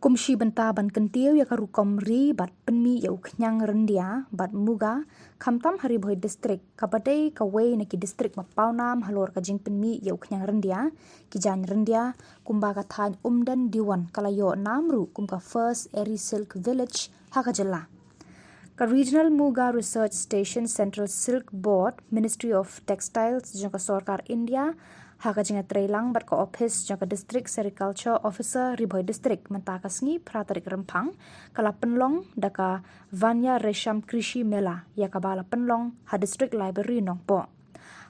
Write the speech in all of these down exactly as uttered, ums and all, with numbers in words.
Kum shi bynta ban kyntiew ïa ka rukom ri bad pynmih ïa u khñiang ryndia bad muga, khamtam ha Ri Bhoi District, kaba dei kawei na ki district ba pawnam halor ka jingpynmih ïa u khñiang ryndia, ki jaiñ ryndia, kumba ka thaiñ Umden Diwon ka la ïoh nam ruh kum ka First Eri Silk Village ha ka jylla. Ka Regional Muga Research Station, Central Silk Board, Ministry of Textiles jong ka Sorkar India, ha ka jingïatreilang bad ka ophis jong ka District Sericulture Officer Ri Bhoi District, mynta ka sngi phra tarik Rymphang, ka la pynlong da ka Vanya Resham Krishi Mela, ïa kaba la pynlong ha District Library Nongpoh.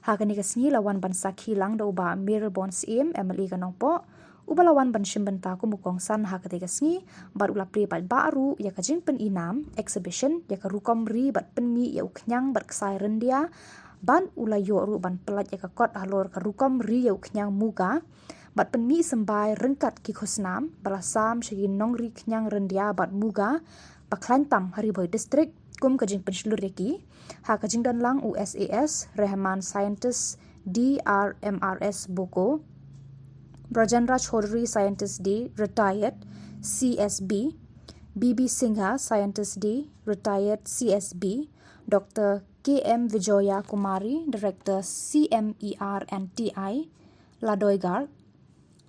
Ha kane ka sngi la wan ban sakhi lang da u Bah Mayralborn Syiem, M L A ka Nongpoh, uba la wan ban shim bynta kum u kongsan ha katei ka sngi, bad u la plie paidbah ruh ïa ka jingpyni nam, exhibition, ïa ka rukom ri bad pynmih ïa u khñiang bad ksai ryndia, bad u la ïoh ruh ban pyllait ïa ka kot halor ka rukom ri ïa u khñiang muga, bad pynmih symbai ryngkat ki khusnam, ba la sam sha ki nongri khñiang ryndia bad muga, ba khlaiñ tam ha Ri Bhoi District, kum ka jingpynshlur ïa ki, ha ka jingdon lang u S A S Rahman, Scientist D R M R S Boko, Brajendra Chaudhary, Scientist D, Retired, C S B, B B Singha, Scientist D, Retired, C S B, Doctor K M Vijoya Kumari, Director C M E R and T I, Ladoigarh,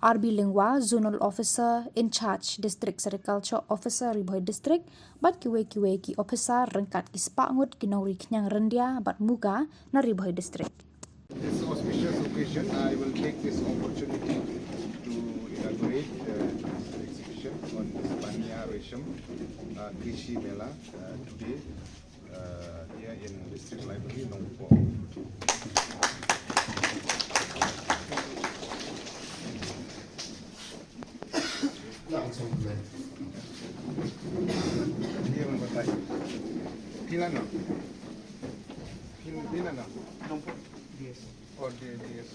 R B Lyngwa, Zonal Officer in Charge, District Sericulture Officer, Ri Bhoi District, bad kiwei kiwei ki officer ryngkat ki spah ngut ki nongri khñiang ryndia bad muga na Ri Bhoi District. This auspicious occasion, I will take this opportunity to inaugurate, uh, this exhibition on this Vanya Resham, uh, Krishi Mela, uh, today, uh, here in District Library, Nongpoh. Pila no? Pil-, pila no? Nongpoh D S. Oh, D-, D S.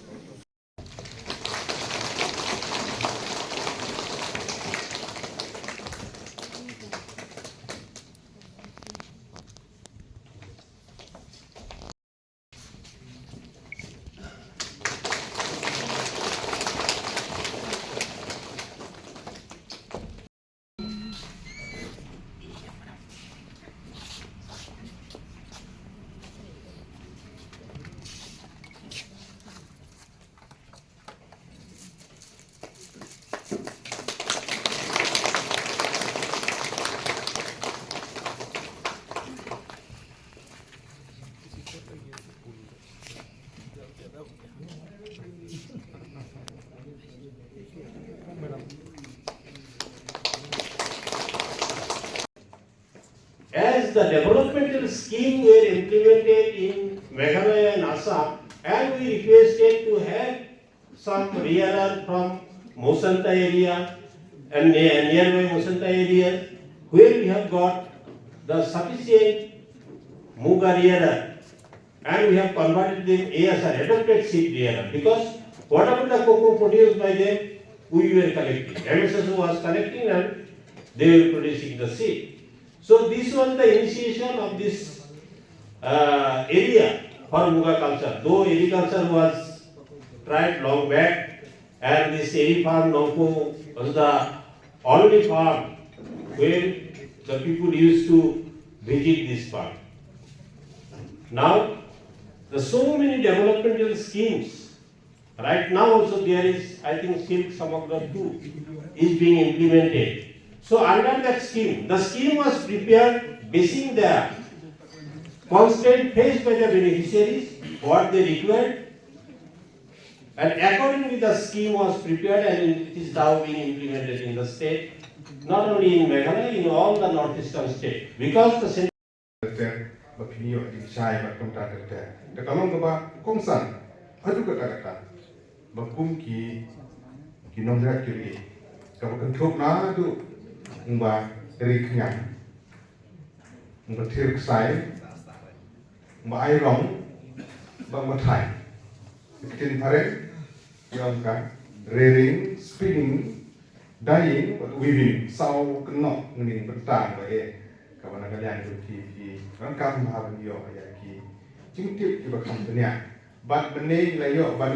As the developmental scheme were implemented in Meghalaya and Assam, and we requested to have some rearer from Mosanta area and near-, nearby Mosanta areas, where we have got the sufficient muga rearer, and we have converted them as an adopted sheep rearer, because whatever the cocoa produced by them, we were collecting. M S S O was collecting and they were producing the sheep. So this was the initiation of this, uh, area for muga culture. Though agriculture was tried long back, and this Eri farm Nongpoh was the only farm where the people used to visit this farm. Now, there are so many developmental schemes. Right now also there is, I think, Silk Samagra two is being implemented. So under that scheme, the scheme was prepared basing the constraint faced by the beneficiaries, what they required, and accordingly the scheme was prepared and it is now being implemented in the state, not only in Meghalaya, in all the northeastern state, because the te, ba phin ïoh jingshai bad kumta te te. Te ka long kaba kongsan haduh katta katta, ba kum ki, ki nongriat ki ri, kaba kynthup naduh uba ri khñiang, uba thir ksai, uba ai rong, bad uba thaiñ. Ki ktien phareng ki ong ka rearing, spinning, dyeing bad weaving. Saw kynnoh ngin bynta ba eh, kaba na ka liang jong phi, phi donkam bha ban ïoh ïa ki jingtip kiba kham bniah. Bad mynne la ïoh ban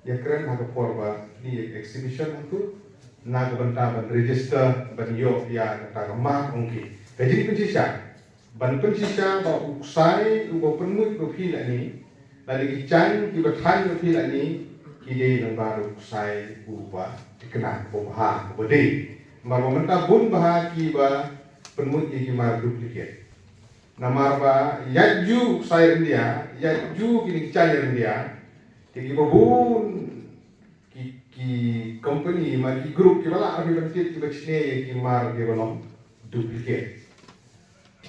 ïakren ha ka por ba phi exhibition hangtu. na ka bynta ban register ban ïoh ïa kata ka mark ong ki. Ka jingpynshisha, ban pynshisha ba u ksai uba pynmut ba phi lane, lane ki jaiñ kiba thaiñ ba phi lane, ki dei lyngba da u ksai uba thikna, uba bha, uba dei. Namar ba mynta bun bha kiba pynmut ïa ki mar duplicate. Namar ba ïaid ju u ksai ryndia, ïaid ju kine ki jaiñ ryndia, te kiba bun ki, ki company ma ki group kiba lah ruh ban tip, kiba shne ïa ki mar kiba long duplicate.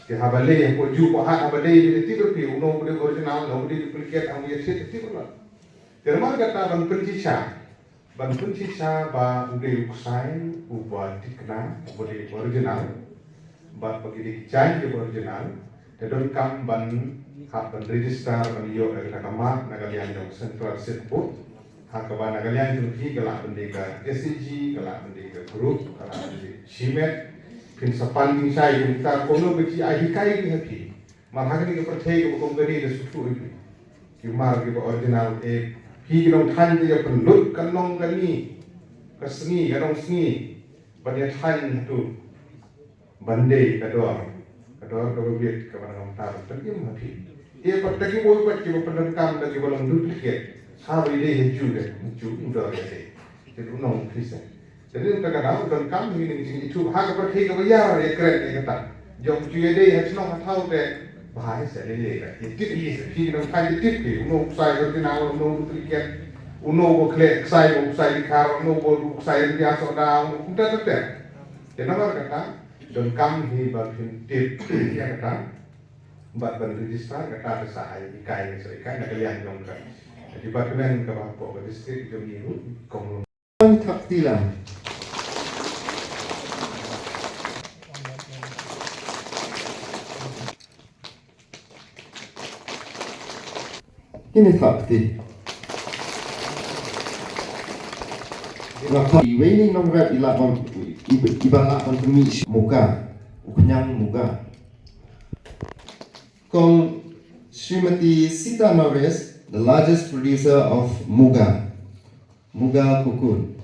Te haba leh hapoh ju hapoh hat haba dei te tip ruh phi uno u dei original, uno u dei duplicate, haba ïa tip te tip ruh. Te namar kata ban pynshisha, ban pynshisha ba u dei u ksai uba thikna, uba dei original, bad ba ki dei ki jaiñ kiba original, te donkam ban hap ban register ban ïoh ïa kata ka mark na ka liang jong Central Seed Board. Ha kaba na ka liang jong phi ka lah ban dei ka S H G, ka lah ban dei ka group, ka lah ban dei shimet. Phin sa pan jingshai kumta kumno ba ki ai hikai ki ha phi. Mar ha kane ka pyrthei kaba kum kane da sngewthuh ïa phi. Ki mar kiba original eh. Phi ki nongthaiñ te ïa pynlut ka nong kane ka sngi, ka nong sngi. Ban ïa thaiñ hato. Ban dei ka dor, ka dor kaba bit kaba na ka bynta ban pynim ha phi. Ïa pat da kiwei pat kiba pyndonkam da kiba long duplicate. Haba ïadei ha ju de, ha ju u dor ïadei. Te u nong phi se. Te dei ta ka dang u donkam hi ning jingithuh ha ka pyrthei kaba ïar ïa kren ïa kata. Jong ju ïadei ha shnong ha thaw te bha hi se, dei dei ka. Ïa tip hi se, phi nongthaiñ ïa tip hi, uno u ksai original, uno u duplicate, uno u khleh ksai, u ksai dkhar, uno u ksai ryndia sohda, uno kumta kumta. Te namar kata, donkam hi ba phin tip ïa kata, bad ban register kata ka sa ai hikai, ka sa hikai na ka liang jong ka department kaba hapoh ka district jong ngi ruh, kong Thak Tilang. Kine thak ti. Nga kha iwei ni nongrep i lah ban, i, i ba lah ban pynmih shi Muga, u khñiang Muga. Kong Srimati Sita Naresh, the largest producer of Muga, Muga cocoon.